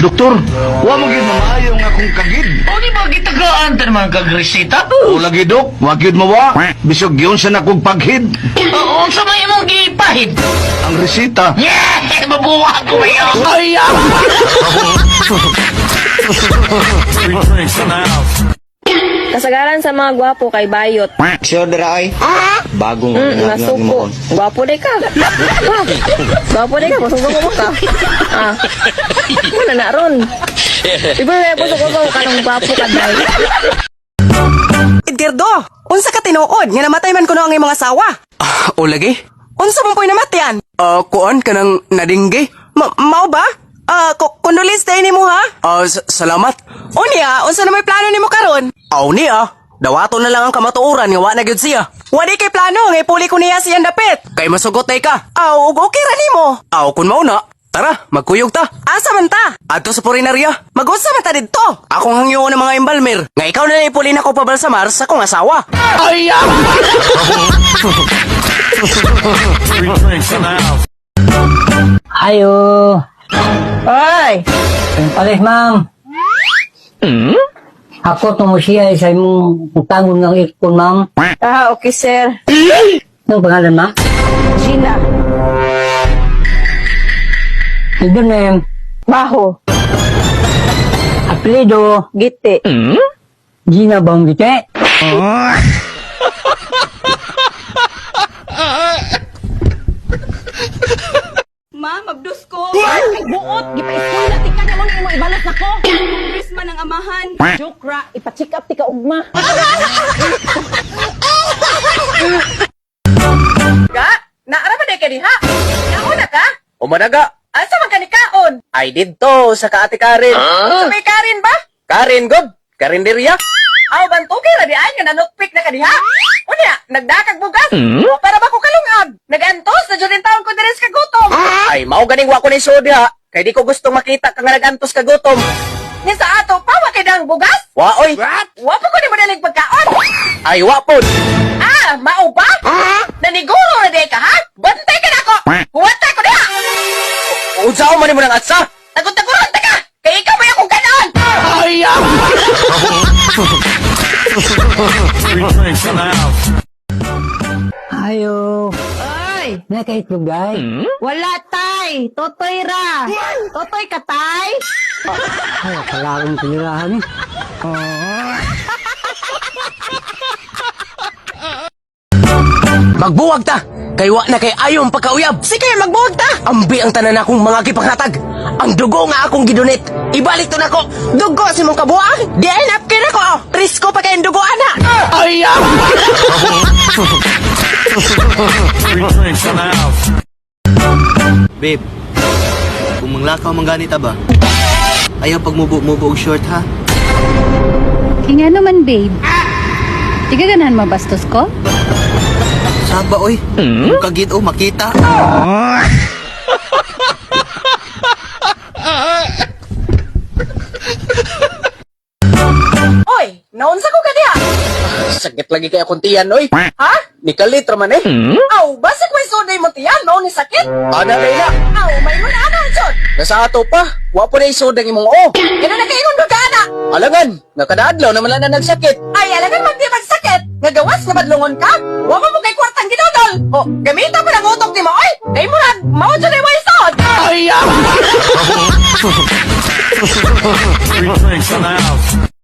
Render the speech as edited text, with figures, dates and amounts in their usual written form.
Doktor, wa mo gyud mamaayo nga akong kagid. O di ba gitagaan ta naman kag reseta? O lagi, dok, wa gyud mawa. Bisog giunsa na kog paghid. Oo, unsa may imong gipahid? Ang resita. Yeah, mabuwag ko mayo. Ay! Kasagaran sa mga gwapo kay bayot. Sure dira ay. Bagong Nasuko. Gwapo day ka. Ha? Gwapo day ka, busog mo ka. Ah. Wala na ron. Iba na busog ko kanang gwapo ka day. Edgardo, unsa ka tinuod nga namatay man kuno ang imong asawa? Ah, o lagi? Unsa man po'y namatayan? Ah, kuan ka ng nadingge? Mao ba? Ah, condolence day nimo ha? Ah, salamat. Unya, unsa na may plano nimo karon? Aw ni ah. Dawato na lang ang kamatuoran nga wa na gyud siya. Wa di kay plano nga ipuli ko niya siyang dapit. Kay masugot ay ka. Aw, ug okay ra nimo. Aw kun mao na. Tara, magkuyog ta. Asa man ta? Adto sa purinarya. Mag-unsa man ta didto? Akong hangyo ng mga embalmer. Nga ikaw na ipuli na ko pabalsamar sa kong asawa. Ay! Ayo. Oy! Palis, ma'am. Hmm? Ako tumusiya sa imong tangon ng ikon, ma'am. Ah, okay sir. Anong pangalan, ma'am? Gina. Middle name, Baho. apelido, Giti. Gina Bonggite. Ma, mabdus ko. Ay, buot, gipa-eskwela tika na mo na imong ibalos nako. Congressman ang amahan. Joke ra, ipa-check up ti ka ugma. Ga, naara ba day ka diha? Nauna ka? Umanaga. Asa man ka ni kaon? Ay didto sa kaate Karen. Sa may Karin ba? Karen god. Karinderya. Aw, bantukay ra di ay nga nanukpik na ka diha. Unya, nagdakag bugas. Wa para ba ko kalungag? Nagantos na jud taon ko diri sa kagutom. Ay mao ganing wa ko ni sud ha. Kay di ko gustong makita ka nga nagantos ka gutom. Ni sa ato pa wa kay dang bugas? Wa oy. Wa pa ko nimo dalig pagkaon. Ay wa pod. Ah, mao ba? Naniguro na di ka ha? Bantay ka nako. Huwat ko diha. Unsaon man nimo nang atsa? Tagot-taguran ta ka. Kay ikaw may akong ganon. Ay! Ayo. Oy, Nakaitlog, guys. wala tay. Totoy ra. Totoy ka tay. Ay, wala akong pinirahan eh. Magbuwag ta! Kay wa na kay ayong pagkauyab. Sige, magbuwag ta. Ambi ang tanan akong mga gipanghatag. Ang dugo nga akong gidonate. Ibalik to nako. Dugo si mong kabuang. Di ay napkin ako. Risko pa kayong dugo ana. Ay! Babe, kung manglakaw man ganita ba? Ayaw pagmubo-mubo og short ha. Kaya nga naman, babe. Di ka ganahan mabastos ko? Saba oy. Kung kagid oh makita. Oy, naunsa ko ka diha? Sakit lagi kay akong tiyan oy. Ha? Nikalit ra man eh. Aw, basig may suday mo tiyan, mao ni sakit. Ana na ina. Aw, maingon ana jud. Nasa ato pa. Wa po na isod ang imong o. Gano na kaingon ka ana. Alangan, nga kada adlaw naman lang na nagsakit. Ay, alangan man di magsakit. Nga gawas nga madlungon ka. Wa man mo kay kwartang ginodol. O, gamita pa ng utok nimo oy. Kay murag mao jud ay way sod. Ay!